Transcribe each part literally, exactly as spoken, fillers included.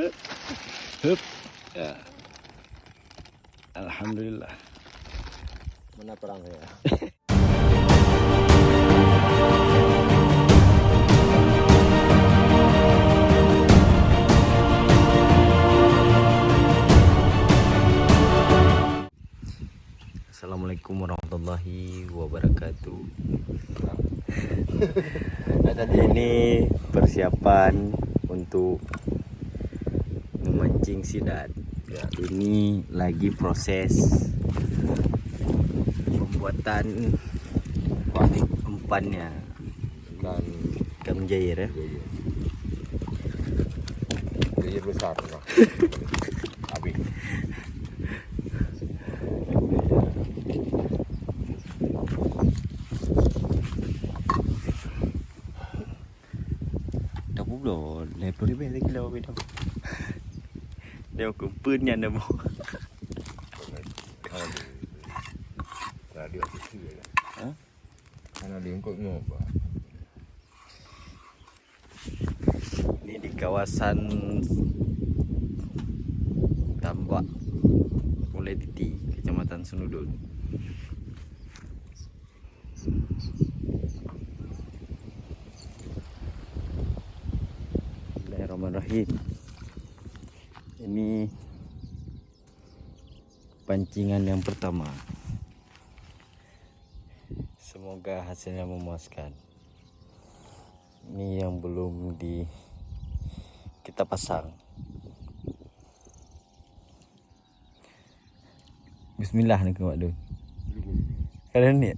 Hup. Ya. Alhamdulillah. Mana perang saya? Assalamualaikum warahmatullahi wabarakatuh. Ini persiapan untuk memancing sidat. Ya. Ini lagi proses pembuatan umpannya. Dan ikan menjair, ya? Menjair. Menjair besar, Bang. Habis. Dah puluh, lima puluh ribu sekilo, Bang. Dia keupeuen nyan dah, Bang. Nah, dia kecil, ya. Ha? Karena lingkup nyoba. Ini di kawasan Tambak Mulai Titi, Kecamatan Senudon. Bismillahirrahmanirrahim. Ini pancingan yang pertama. Semoga hasilnya memuaskan. Ini yang belum di kita pasang. Bismillah ni keumat tu. Kalau ni.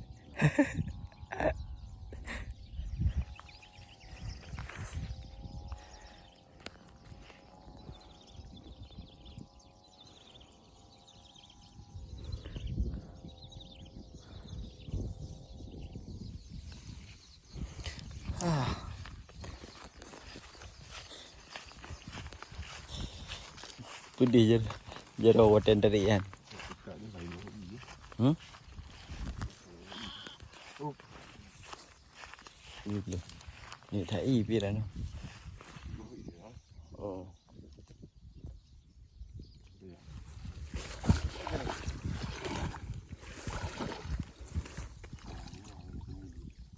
Ah. Pedih je. Jaroe watèe tarik kan. Hmm? Ni pih. Ni tai pih dah tu. Oh.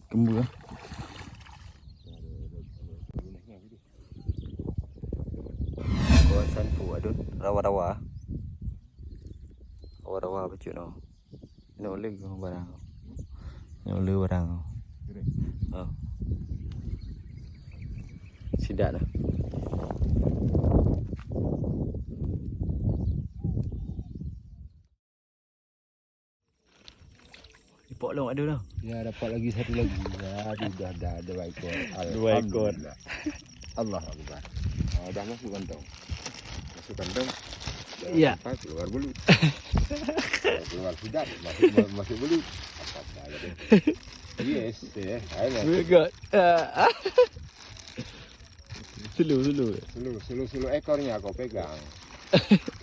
Kembul, eh. Kawasan Puk Adun, rawa-rawa. Rawa-rawa bacut noh. Nyoe le barang. Nyoe le barang. Oh. Sidak dah. Ipok long ada dah. Ya, dapat lagi satu lagi. Ya, aduh, dah, dah, dua ekor. Dua ekor. Alhamdulillah. Allah Akbar. Ah, dah masuk kantong. Masuk kantong. Jangan Ya. sampai keluar bulu. Kalau keluar sidat, masuk, ma-, masuk bulu. Apa dah ada. Yes, ya. Ayo, Mas. Very good. Ah. Slow, slow. Slow, slow, slow. Ekornya kau pegang.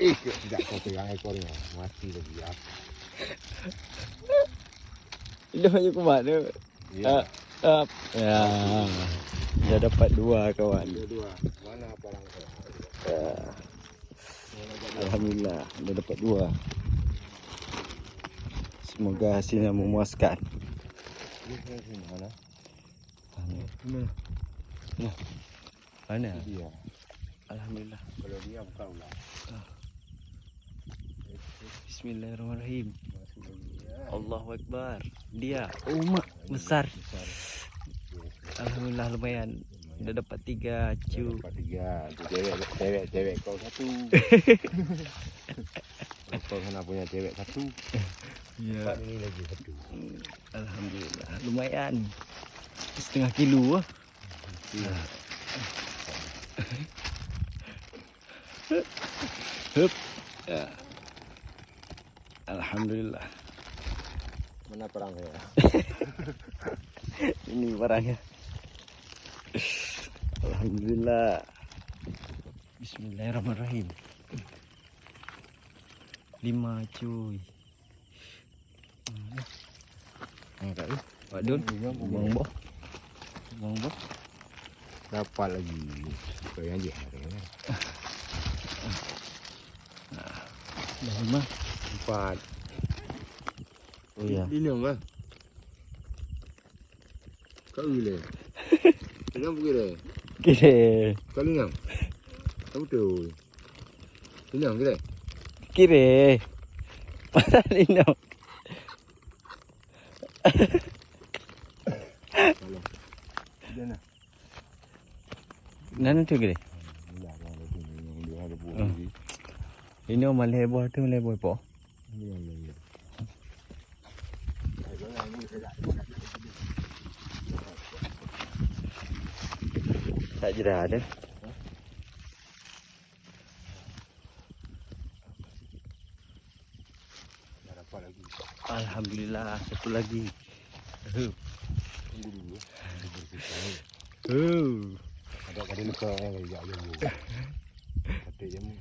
Eh, ke-, tidak kau pegang ekornya. Mati lagi aku. Dah banyak kuat tu. Ya. Ah, ah, ya. Dah dapat dua, kawan. Ada dua. Mana parang kau? Ah. Alhamdulillah, dah dapat dua. Semoga hasilnya memuaskan. Ini, ini, ini, mana? Mana? Mana? Mana? Itu dia. Alhamdulillah. Kalau dia bukan ular. Ah. Bismillahirrahmanirrahim. Allahu Akbar. Dia. Oh, mak. Besar. Besar. Alhamdulillah, lumayan. Lumayan. Dah dapat tiga, Dah cu. dapat tiga. Tu cewek, cewek, cewek kau satu. Kau sana punya cewek satu. Ya. Dapat ini lagi satu. Hmm, Alhamdulillah. Lumayan. Setengah kilo, ah. Iya. Hup. Ya. Alhamdulillah. Mana parang saya? Ini parangnya. Alhamdulillah. Bismillahirrahmanirrahim. Lima, cuy. Angkat tu. Pak Dun. Buang boh. Buang boh. Dapat lagi. Kau yang je. Dah lima. Empat. Oh, ya. Di, di nyong, eh. Kau ile. Di nyong pergi deh. Kire. Kau di nyong. Kau betul. Di nyong kira. Kire. Pasal di nyong. Kalau. Dia nak. Nan tu kira. Hmm. Ini malai buah tu, malai buah po. Tak jera ada. Dah dapat lagi. Alhamdulillah, satu lagi. Huh. Tunggu dulu, eh. Bersihkan, eh. Huh. Ada, ada luka, eh, ya, ya, ya. Kata jam ni.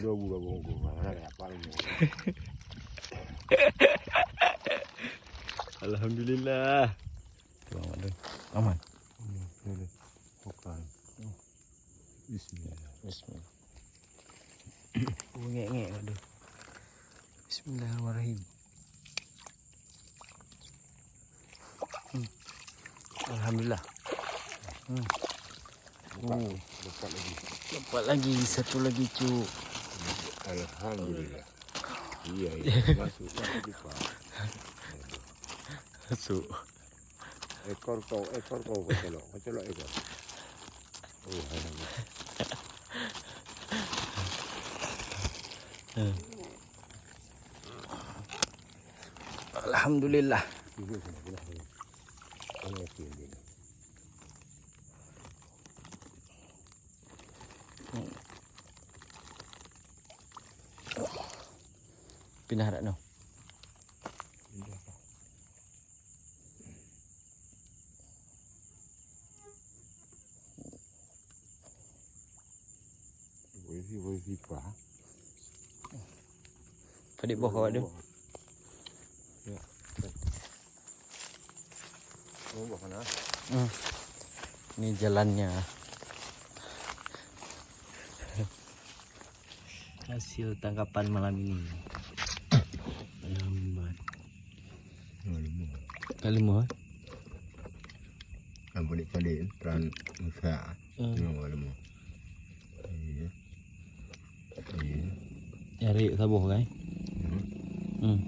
Dua bulan bungkus. Mana ada apa ni? Alhamdulillah. Tu aman tu. Aman. Hmm, boleh. Bukan. Bismillah. Bismillah. Oh, ngek-ngek, aduh. Bismillahirrahmanirrahim. Hmm. Alhamdulillah. Hmm. Dapat, oh, dapat lagi. Dapat lagi, satu lagi, cuk. Alhamdulillah. Iya, iya. Masuk, masuk, Pak. Masuk. Ekor kau, ekor kau, kau celok, kau celok ekor. Oh, hai, hai. Hmm. Alhamdulillah. Ini sini, ini sini. Ini sini, ini. Pinah dak noh. Boleh, boleh sipah. Padit boh kawat tu. Ya. Oh, buah mana? Hmm. Ni jalannya. Hasil tangkapan malam ini. Lambat. Oh, lima. Dah lima, eh? Kan pelik-pelik, peran besar. Hmm. Lima, lima. Iya. Iya. Nyari saboh, kan? Hmm. Hmm.